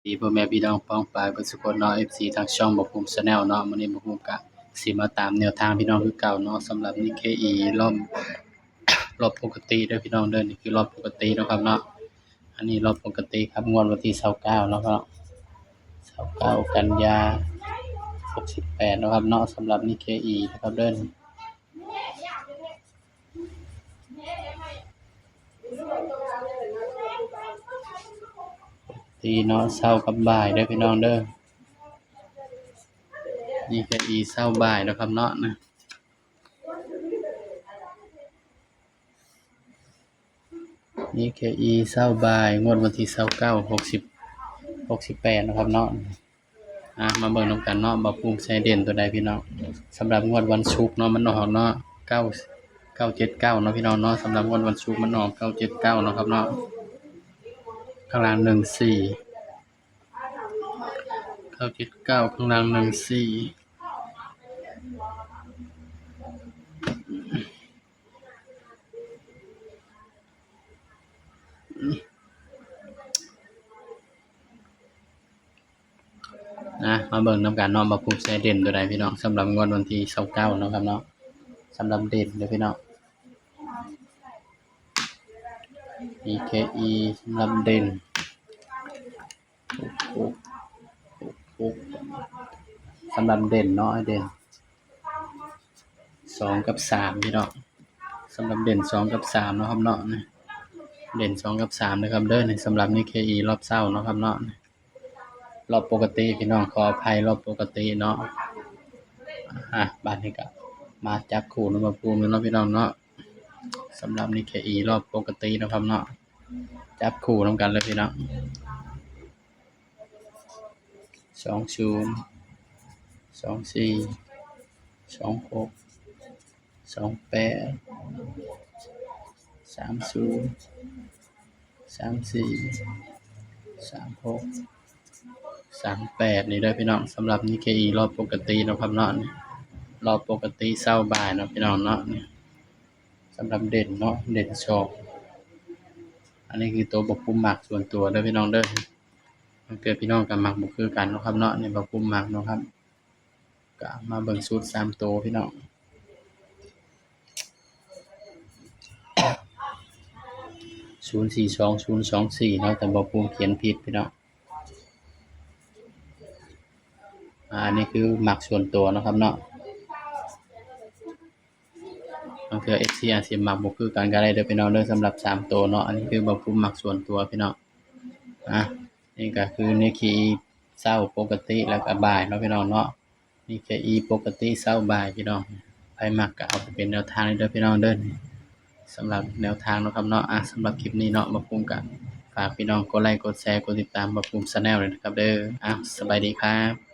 ດີພໍ່ແມ່ພີ່ນ້ອງປ້ອງປາຍເບິດສຸຄົນເນາະ ເອັຟຊີ ທາງຊ່ອງບ່າວພູມ Channel ເນາະ. ມື້ນີ້ບ່າວພູມກະຊິມາຕາມແນວທາງພີ່ນ້ອງຄືເກົ່າເນາະ. ສຳລັບນິກເຄອີ ລອບ ລອບປົກກະຕິເດີພີ່ນ້ອງເດີ. ນີ້ຄືລອບປົກກະຕິເນາະຄັບເນາະ. ອັນນີ້ລອບປົກກະຕິຄັບ ງວດວັນທີຊາວເກົ້າເນາະຄັບເນາະ ຊາວເກົ້າ ກັນຍາ ຫົກສິບແປດເນາະຄັບເນາະ. ສຳລັບນິກເຄອີເດີຄັບເດີ. ນີ້ເນາະ ເຊົ້າກັບບ່າຍເດີພີ່ນ້ອງເດີ. ນິກເຄອີເຊົ້າບ່າຍເນາະຄັບເນາະ. ນິກເຄອີເຊົ້າບ່າຍ ງວດວັນທີຊາວເກົ້າ ຫົກສິບ ຫົກສິບແປດເນາະຄັບເນາະ. ອ່າ ມາເບິ່ງນຳກັນເນາະ ບ່າວພູມໃສ່ເດັ່ນຕົວໃດພີ່ນ້ອງ. ສຳລັບງວດວັນສຸກເນາະ ມັນອອກເນາະ ເກົ້າ ເກົ້າເຈັດເກົ້າເນາະພີ່ນ້ອງເນາະ. ສຳລັບງວດວັນສຸກມັນອອກ ເກົ້າເຈັດເກົ້າເນາະຄັບເນາະ. ຂ້າງລ່າງ ໜຶ່ງສີ່ ເກົ້າເຈັດເກົ້າ ຂ້າງລ່າງ ໜຶ່ງສີ່. ນະ ມາເບິ່ງນຳກັນເນາະ ວ່າພູມໃສ່ເດັ່ນຕົວໃດພີ່ນ້ອງ ສຳລັບງວດວັນທີຊາວເກົ້າເນາະຄັບເນາະ. ສຳລັບເດັ່ນເດີພີ່ນ້ອງ ມີເຄອີ ສຳລັບເດັ່ນ ຫົກ ຫົກ ຫົກ ສຳລັບເດັ່ນເນາະ ໃຫ້ເດັ່ນສອງກັບສາມພີ່ນ້ອງ. ສຳລັບເດັ່ນສອງກັບສາມເນາະຄັບເນາະ ເດັ່ນສອງກັບສາມເດີຄັບເດີ. ນີ້ສຳລັບນິກເຄອີລອບເຊົ້າເນາະຄັບເນາະ ລອບປົກກະຕິພີ່ນ້ອງ ຂໍອະໄພ ລອບປົກກະຕິເນາະ. ອ່ະ ບາດນີ້ກະມາຈັບຄູ່ນຳມາປູນກັນເນາະພີ່ນ້ອງເນາະ. ສຳລັບນິກເຄອີລອບປົກກະຕິເນາະຄັບເນາະ ຈັບຄູ່ນຳກັນເລີຍພີ່ນ້ອງ ສອງສູນ ສອງສີ່ ສອງຫົກ ສອງແປດ ສາມສູນ ສາມສີ່ ສາມຫົກ ສາມແປດ ນີ້ເດີພີ່ນ້ອງ. ສຳລັບນິກເຄອີລອບປົກກະຕິເນາະຄັບເນາະ ລອບປົກກະຕິເຊົ້າບ່າຍເນາະພີ່ນ້ອງເນາະ. ສຳລັບເດັ່ນເນາະ ເດັ່ນສອງ ອັນນີ້ຄືໂຕບ່າວພູມມັກສ່ວນຕົວເດີພີ່ນ້ອງເດີ. ບາງເທື່ອພີ່ນ້ອງກະມັກບໍ່ຄືກັນເນາະຄັບເນາະ ນີ້ບ່າວພູມມັກເນາະຄັບ. ກະມາເບິ່ງສູດສາມໂຕພີ່ນ້ອງ ສູນສີ່ສອງ ສູນສອງສີ່ເນາະ ແຕ່ບ່າວພູມຂຽນຜິດພີ່ນ້ອງ. ອ່າ ອັນນີ້ຄືມັກສ່ວນຕົວເນາະຄັບເນາະ. ບາງເທື່ອເອັຟຊີອາດຊິມັກບໍ່ຄືກັນກະໄດ້ເດີພີ່ນ້ອງເດີ ສຳລັບສາມໂຕເນາະ. ອັນນີ້ຄືບ່າວພູມມັກສ່ວນຕົວພີ່ນ້ອງ. ອ່າ ນີ້ກະຄືນິກເຄອີເຊົ້າປົກກະຕິ ແລ້ວກະບ່າຍເນາະພີ່ນ້ອງເນາະ. ນິກເຄອີປົກກະຕິເຊົ້າບ່າຍພີ່ນ້ອງ ໃຜມັກກະເອົາໄປເປັນແນວທາງເດີພີ່ນ້ອງເດີ. ສຳລັບແນວທາງເນາະຄັບເນາະ. ອ່າ ສຳລັບຄລິບນີ້ເນາະ ບ່າວພູມກະຝາກພີ່ນ້ອງກົດໄລ ກົດແຊ ກົດຕິດຕາມບ່າວພູມ Channel ເດີນະຄັບເດີ. ອ່າ ສະບາຍດີຄັບ.